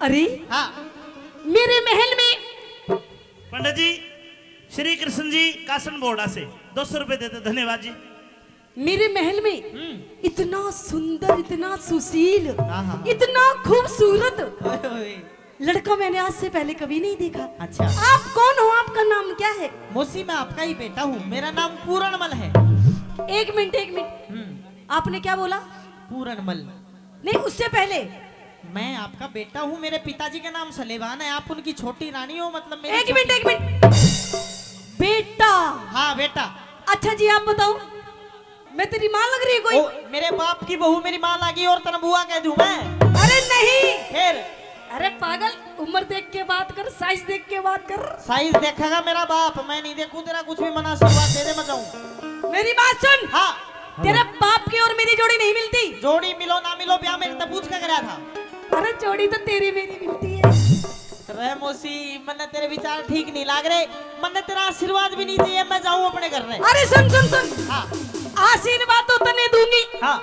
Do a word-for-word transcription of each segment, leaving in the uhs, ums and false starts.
अरे, हाँ। मेरे महल में पंडित जी, श्री कृष्ण जी कासन बोर्डा से दो सौ रुपए देते, धन्यवाद जी। मेरे महल में हम्म। इतना सुंदर, इतना सुशील, हाँ, हाँ। इतना खूबसूरत ओए, ओए। लड़का मैंने आज से पहले कभी नहीं देखा। अच्छा। आप कौन हो, आपका नाम क्या है? मौसी, मैं आपका ही बेटा हूँ, मेरा नाम पूरणमल है। एक मिनट, एक मिनट। हम्म। आपने क्या बोला? पूरणमल। नहीं, उससे पहले। मैं आपका बेटा हूँ, मेरे पिताजी का नाम सलेबान है, आप उनकी छोटी रानी हो, मतलब मेरी एक छोटी मिनट, एक मिनट। बेटा। हाँ, बेटा। अच्छा जी, आप बताओ, मैं तेरी माँ लग रही कोई? ओ, मेरे बाप की बहू मेरी माँ लागी और तने बुआ कह दूं मैं? अरे नहीं। फिर? अरे पागल, उम्र देख के बात कर, साइज देख के बात कर। साइज देखेगा मेरा बाप, मैं नहीं देखूं तेरा कुछ भी, मना आशीर्वाद दे दे, मैं जाऊं। मेरी बात सुन। हाँ। तेरे बाप की और मेरी जोड़ी नहीं मिलती। जोड़ी मिलो ना मिलो, ब्याह मेरे तक पूछ के करा था। अरे जोड़ी तो तेरी मेरी मिलती है। रे मौसी, मन्ने तेरे विचार ठीक नहीं लाग रहे, मन्ने तेरा आशीर्वाद भी नहीं चाहिए, मैं जाऊं अपने घर में। अरे सुन, सुन, सुन। हाँ। आशीर्वाद तो तने दूंगी। हाँ।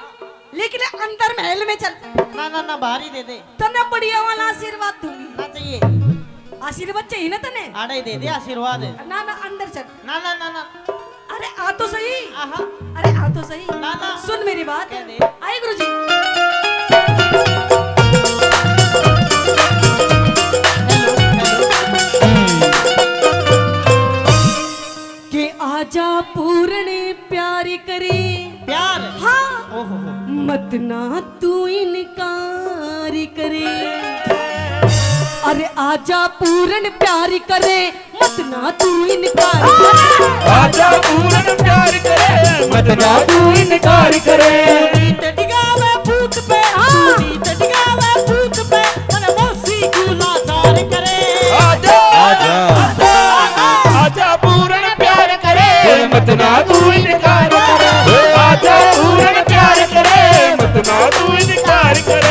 लेकिन अंदर महल में चल। ना, ना, ना, बाहर ही दे दे। तने बढ़िया वाला आशीर्वाद दूंगी। ना चाहिए। आशीर्वाद चाहिए ना तने? आड़े ही दे दे आशीर्वाद। ना, ना, अंदर चल। ना, ना, ना, ना। अरे आ तो सही। आहा। अरे आ तो सही। ना, ना। सुन मेरी बात। कह दे। आए गुरुजी। Hello, hello. के आजा पूरण प्यार करे। प्यार? हाँ। ओहो हो। मत ना तू इनकार करे। अरे आजा पूरण प्यार करे, मत ना तू इनकार करे। आजा पूरण प्यार करे, मत ना तू इनकार करे। नीत डिगावे भूत पे, हाँ। नीत डिगावे भूत पे, मन मौसी को लाचार करे। आजा, आजा, आजा, आजा पूरण प्यार करे। मत ना तू इनकार करे। आजा पूरण प्यार करे, मत ना तू इनकार करे।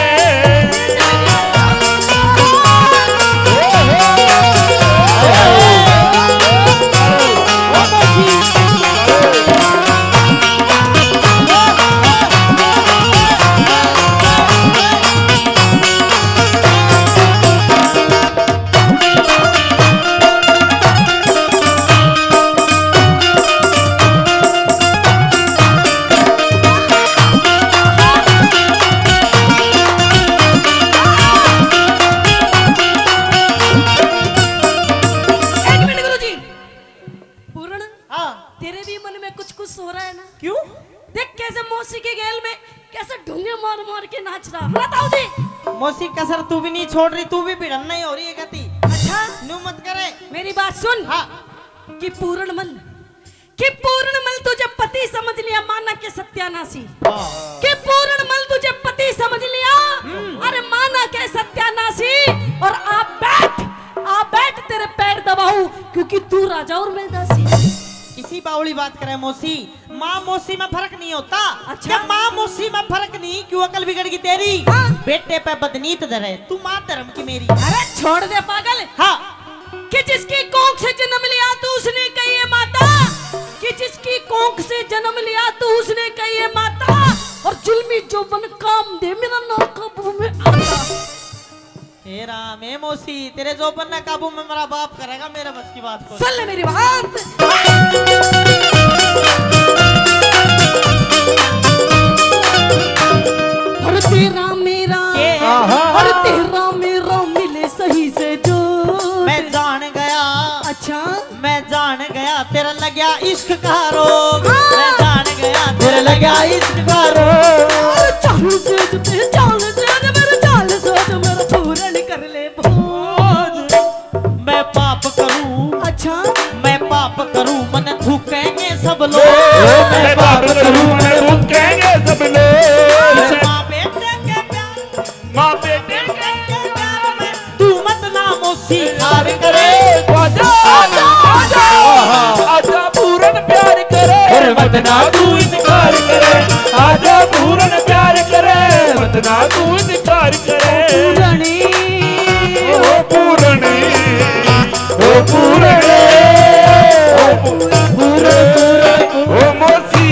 एक मिनट गुरुजी, पूरण, हाँ। तेरे भी मन में कुछ कुछ हो रहा है ना? क्यों? देख कैसे मौसी के गैल में कैसे ढूंगे मार मार के नाच रहा। हाँ ताऊ जी। मौसी कसर तू भी नहीं छोड़ रही, तू भी भिड़न नहीं हो रही है गति। अच्छा। न्यू मत करे। मेरी बात सुन। हाँ। कि पूरणमल, कि पूरणमल तुझे पति समझ लिया, माना के सत्यानाशी। हाँ। कि पूरणमल तुझे पति समझ लिया, हम्म। अरे माना के सत्यानाशी। और आप बैठ, आ बैठ, तेरे पैर दबाऊं, क्योंकि तू राजा और मैं दासी। किसी बावली बात करे मौसी, माँ मौसी में फर्क नहीं होता। अच्छा। क्या माँ मौसी में फर्क नहीं, क्यों अकल बिगड़ गई तेरी? हाँ। बेटे पे बदनीत धरे, तू माँ धर्म की मेरी। अरे छोड़ दे पागल। हाँ। कि जिसकी कोख से जन्म लिया तू उसने कही है माता, कि जिसकी कोख से जन्म लिया तू उसने कही है माता, और जुल्मी जोबन काम दे मेरा ना काबू में आता। हे राम, हे मौसी, तेरे जोबन ने काबू में मेरा बाप करेगा, मेरे बस की बात को। सुन ले मेरी बात। और तेरा मेरा, के? आहा। और तेरा मेरा मिले सही से जो। मैं जान गया। अच्छा। मैं जान गया तेरा लग्या इश्क का रोग। हाँ। मैं जान गया तेरा लग्या इश्क का रोग। और चाल सोच पे, चाल सोच मेरे, चाल सोच मेरे, पूरण कर ले भोज। मैं पाप करूं। अच्छा। मैं पाप करूं, मन थूकेंगे सब लोग। मैं पाप करूं, मन थूकेंगे सब लोग। माँ बेटे के प्यार, माँ बेटे के प्यार में तू मत ना मौसी खार करे। आजा, आजा, आजा, आजा पूरन प्यार करे। और मत ना तू इनकार करे। आजा पूरन प्यार करे, मत ना तू इनकार करे। पूरणी। ओ पूरणी, ओ पूरणी, ओ पूरणी, ओ मौसी।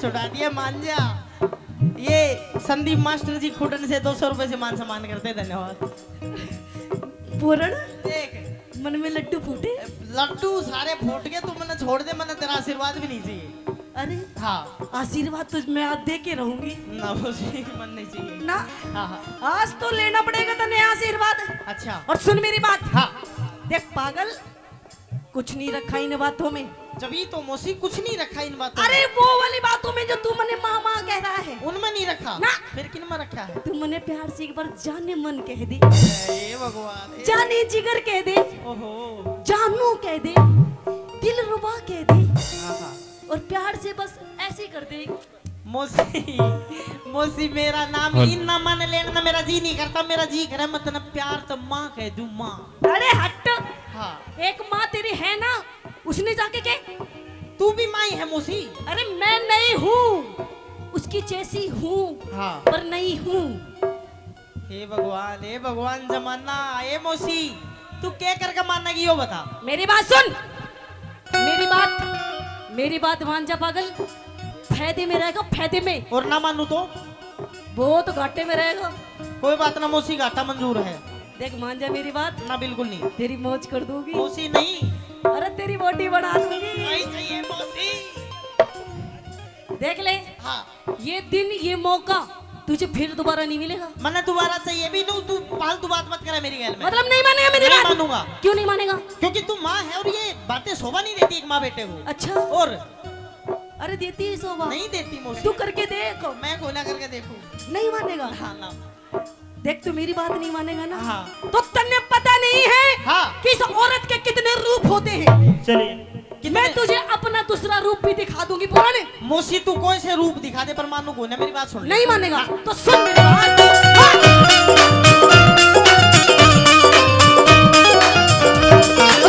उड़ा दिया मांझा। ये संदीप मास्टर जी खुडन से दो सौ रुपए से मान सम्मान करते हैं, धन्यवाद। पूरण, देख। मन में लड्डू फूटे। लड्डू सारे फूट गए, तू मन्ने छोड़ दे, मन्ने तेरा आशीर्वाद भी नहीं चाहिए। अरे, हाँ। आशीर्वाद तो मैं आज दे के रहूंगी। ना, वो जी, मन नहीं चाहिए। ना। हाँ, हाँ। आज तो लेना पड़ेगा तन्ने आशीर्वाद। अच्छा। और सुन मेरी बात। हाँ। देख पागल, कुछ नहीं रखा इन बातों में। जब ये तो मौसी कुछ नहीं रखा इन बातों अरे में। वो वाली बातों में जो तू मने माँ माँ कह रहा है। उनमें नहीं रखा। ना। फिर किन में रखा है? तू मने प्यार से एक बार जाने मन कह दे। हे भगवान, हे जाने जिगर कह दे। ओहो। जानू कह दे। दिलरुबा कह दे। आहा। और प्यार से बस ऐसे कर दे। मौसी, मौसी, मेरा नाम हेलो। इन्ना मन लेना ना, मेरा जी नहीं करता, मेरा जी करे मतलब प्यार तो माँ कह दूं, माँ। अरे हट। हाँ। एक माँ तेरी है ना, उसने जाके के? तू भी माँ ही है मौसी। अरे मैं नहीं हूँ, उसकी जैसी हूँ, हाँ। पर नहीं हूँ। हे भगवान, हे भगवान जमाना, हे मौसी, तू के करके मानेगी यो बता। मेरी बात सुन, मेरी बात, मेरी बात मान जा पागल, फायदे में रहेगा, फायदे में। और ना मानू तो? बहुत घाटे में रहेगा। कोई बात ना मौसी, घाटा मंजूर है। देख मान जा मेरी बात। ना बिल्कुल नहीं। तेरी मौज कर दूंगी। मौसी नहीं। अरे तेरी body बना दूंगी। नहीं चाहिए मौसी। देख ले। हाँ। ये दिन, ये मौका तुझे फिर दोबारा नहीं मिलेगा। मन्ने दोबारा चाहिए भी नहीं, तू फालतू बात मत करे मेरी गैल में। मतलब नहीं मानेगा मेरी नहीं बात? मानूंगा। क्यों नहीं मानेगा? क्योंकि तू माँ है और ये बातें शोभा नहीं देती एक माँ बेटे को। अच्छा। और? अरे देती है शोभा। नहीं देती मौसी। तू करके देख। मैं कोई ना करके देखूं। नहीं मानेगा? हाँ ना। देख तू मेरी बात नहीं मानेगा ना? हाँ। तो तन्ने पता नहीं है हाँ। कि इस औरत के कितने रूप होते हैं। चलिए। कितने? मैं तुझे अपना दूसरा रूप भी दिखा दूंगी। पुराने मौसी तू कोई से रूप दिखा दे पर मानू कोई ना, मेरी बात सुन ले। नहीं मानेगा तो सुन मेरी बात। हाँ।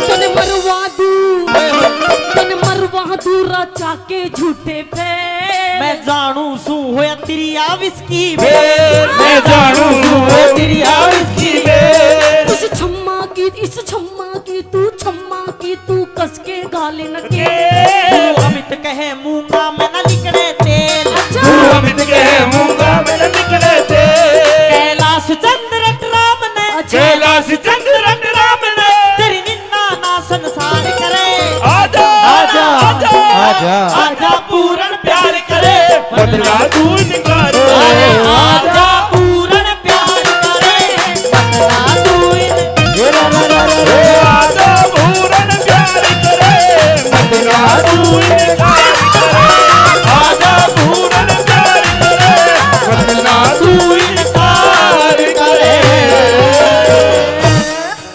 तने मरवा दूं, तने मरवा दूं राजा के झूठे पे। मैं जानू सू होया तेरी आविस की बेर। मैं जानू सू होया तेरी आविस की बेर। इस छम्मा की, इस छम्मा की, तू छम्मा की, तू कस के गाल न के। तू अमित कहे मूंगा में ना निकले तेल। अच्छा। तू अमित कहे मूंगा में ना निकले तेल। कैलाश चंद्र राम ने, अच्छा। कैलाश चंद्र राम ने तेरी निंदा ना संसार करे। आजा, आजा, आजा, आजा। आजा पूरण प्यार करे, बदला तू इनकार करे। अरे आजा पूरण प्यार करे, बदला तू इन- ए, आजा पूरण प्यार करे, बदला तू इनकार करे। आजा पूरण प्यार करे, बदला तू इनकार